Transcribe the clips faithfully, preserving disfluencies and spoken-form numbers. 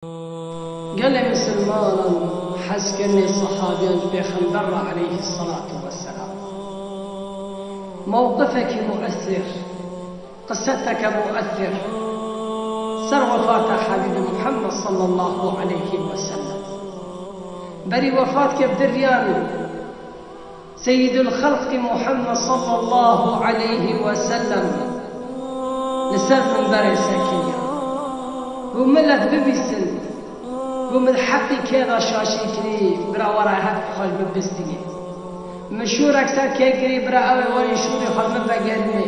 Gelê misilmanan hez kirinê sehabiyan ji Pêxember re aleyhisselatu vesselam. Mewqifekî muessir, qisseteke muessir ser wefata Habîbê Muhammed sallallahu aleyhi ve sellem. Berî wefatke bi du riyan Seyyidul Xelqî Muhammed sallallahu aleyhi ve sellem li ser minberê sekiniya. Got, milet bibîsin. Got, min heqî kê de şaşî kirî, bira were heq xwe ji min bistînê. Min şûrek ser kê kirî, bira ew ê werî şûrê xwe ji min vegerînê.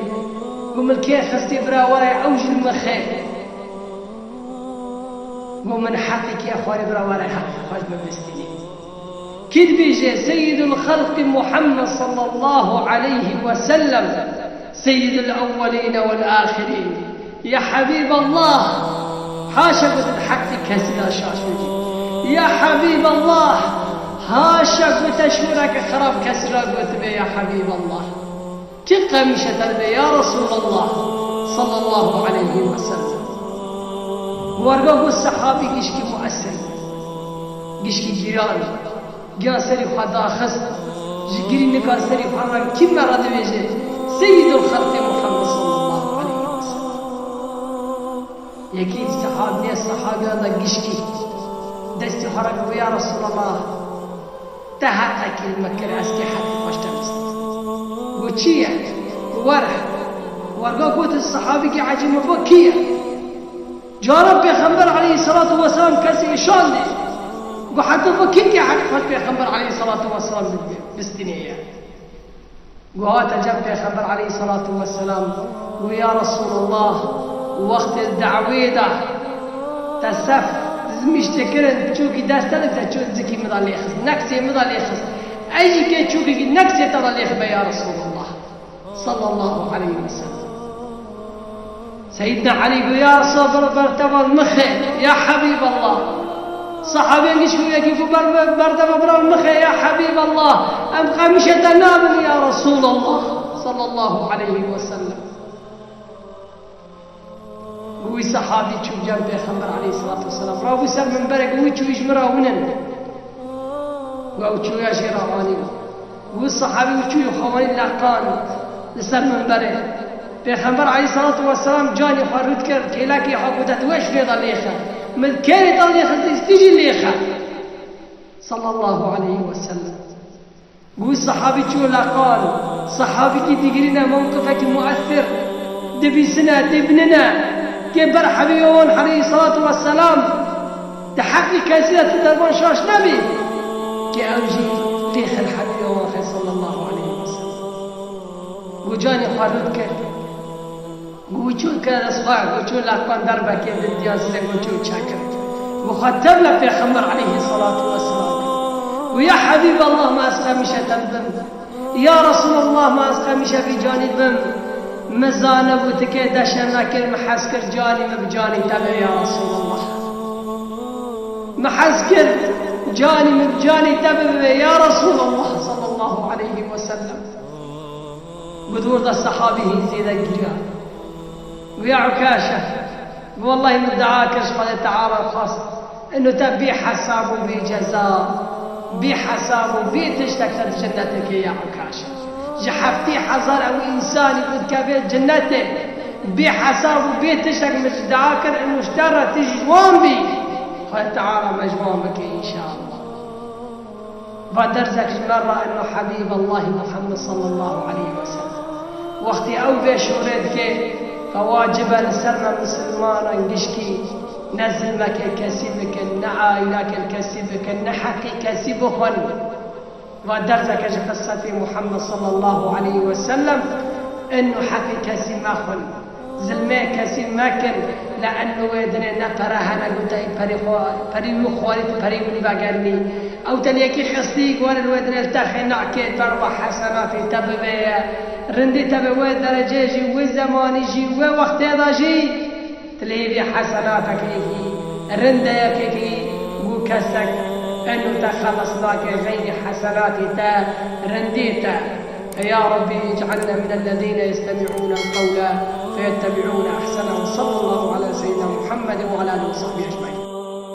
Got, min kê xistî, bira were ew jî li min xê. Got, min heqî kê xwarî, bira were heq xwe ji min bistînê. Kî dibêje, Seyyidul Xelqî Muhammed sallallahu aleyhi ve sellem, Seyyidul Ewwelîne wel Axirîn. Ya Habîballah, haşa ku tu di heqî kesî de şaş bibî. Ya Habîballah, haşa ku te şûreke xirab kesî re gotibe, ya Habîballah. Kî qemîşe te dibe, ya Resûlallah sallallahu aleyhi ve sellem? Werga got, sehabî gişkî muessir, gişkî giran, giyan serî xwe daxist, ji girî nikar serî xwe re kî me re dibêje, Seyyidul Xelqê Muhammed sallallahu aleyhi ve sellem. Yekî sehabiyê sehabiyan de gişkî destî xwe re got, ya Resûlallah, te heqekî li me kir, ez kê heqî xwe ji te bistînim. Got, çi ye? Got, were. Werga got, sehabîkî ecêb min got, kî ye? Cara Pêxember aleyhisselatu vesselam kesê şandê. Got, heta got, kî kê heqî xwe ji Pêxember aleyhisselatu vesselam bistînê ye? Got, hate cem Pêxember aleyhisselatu vesselam, got, ya Resûlallah, wextê dawê de te sef dizmîş dikirin, çûkî dest te de te çû zikî min de lêxist, neksê min de lêxist. Ez jî kê çûkekî neksê te de lêxibe, ya Resûlallah sallallahu aleyhi ve sellem. Seyyidina Elî got, ya Resûlallah, bira ber te ve mixê, ya Habîballah. Sehabiyên gişkî yekî got, ber, ber, ber te ve bira mixê, ya Habîballah. Em qemîşê te nabin, ya Resûlallah sallallahu aleyhi ve sellem. Got, wî sehabî çû cem Pêxember aleyhisselatu vesselam. Rabû ser minberê, got, wî çû ji min re winin. Got, ew çûya jê re anî. Got, sehabî wî çûyî xwe wanî leqand li ser minberê. Pêxember aleyhisselatu vesselam canî xwe rût kir, kêlekê xwe got, tu weş vê de lêxe. Min kêrê te lêxe, tu jî lêxe. Sallallahu aleyhi ve sellem. Got, sehabî çû leqand. Sehabîkî digirîne, mewqifekî muessir. Dibîsine, dibnine. Kê ber Habîbê wan aleyhisselatu vesselam di heqî kesî de tu derban şaş nebî, kê ew jî lêxe li Habîbê wan xê sallallahu aleyhi ve sellem. Got, canê xwe rût kir. Got, wî çû kir dest xwe, got, çû leqand derbekê didiya sê, got, çû çekir. Got, xwe tev li Pêxember aleyhisselatu vesselam. Got, ya Habîballah, ma ez qemîşe te bibim. Ya Resûlallah, ma ez qemîşe vî canî bim. Min zanibû tu kê deşe me kir, min hez kir canî min bi canî te be, ya Resûlallah. Min hez kir canî min bi canî te bibe, ya Resûlallah sallallahu aleyhi ve sellem. Got, wir de sehabî hîn zêde giriya. Got, ya Ukaşe, got, wellahî min dua kir ji Xwedê Teala, xwest, ino te bê hesab û bê ceza, bê hesab û bê tiştek te di cennetê kê, ya Ukaşe. Ji heftê hezar ew însanî ku dikeve cennetê, bê hesab û bê tiştek min ji dua kir, ino ji te re tu ji wan bî. Xwedê Teala me ji wan bike, înşallah. Va derzek ji me re, eno Habîballahî Muhammed sallallahu aleyhi ve sellem. Wextê ew vê şûrê dike, va wacib e li ser me misilmanan gişkî ne zilmekê kesî bikin, ne aîlakê li kesî bikin, ne heqî kesî bixwin. Va derzeke ji qissetê Muhammed sallallahu aleyhi ve sellem, eno heqî kesî mexwin. Zilmê kesî mekin, li eno wê dinê ne pere hene, got te perê xwe, perê wî xwarî, tu perê wî vegerînî. Ew te li yekî xistî, got were li wê dinê li te xê nakê, ber ve hesenatê te bibe ye. Rindê te bi wê derecê jî, wê zemanî jî, wê wextê de jî, tu lê vê hesenatekê kî, rindeyekê kî, got kesek eno te xeles nake, xeyrî hesenatê te, rindê te. يا رب اجعلنا من الذين يستمعون القول فيتبعون أحسنه. صلى الله على سيدنا محمد وعلى آله وصحبه أجمعين.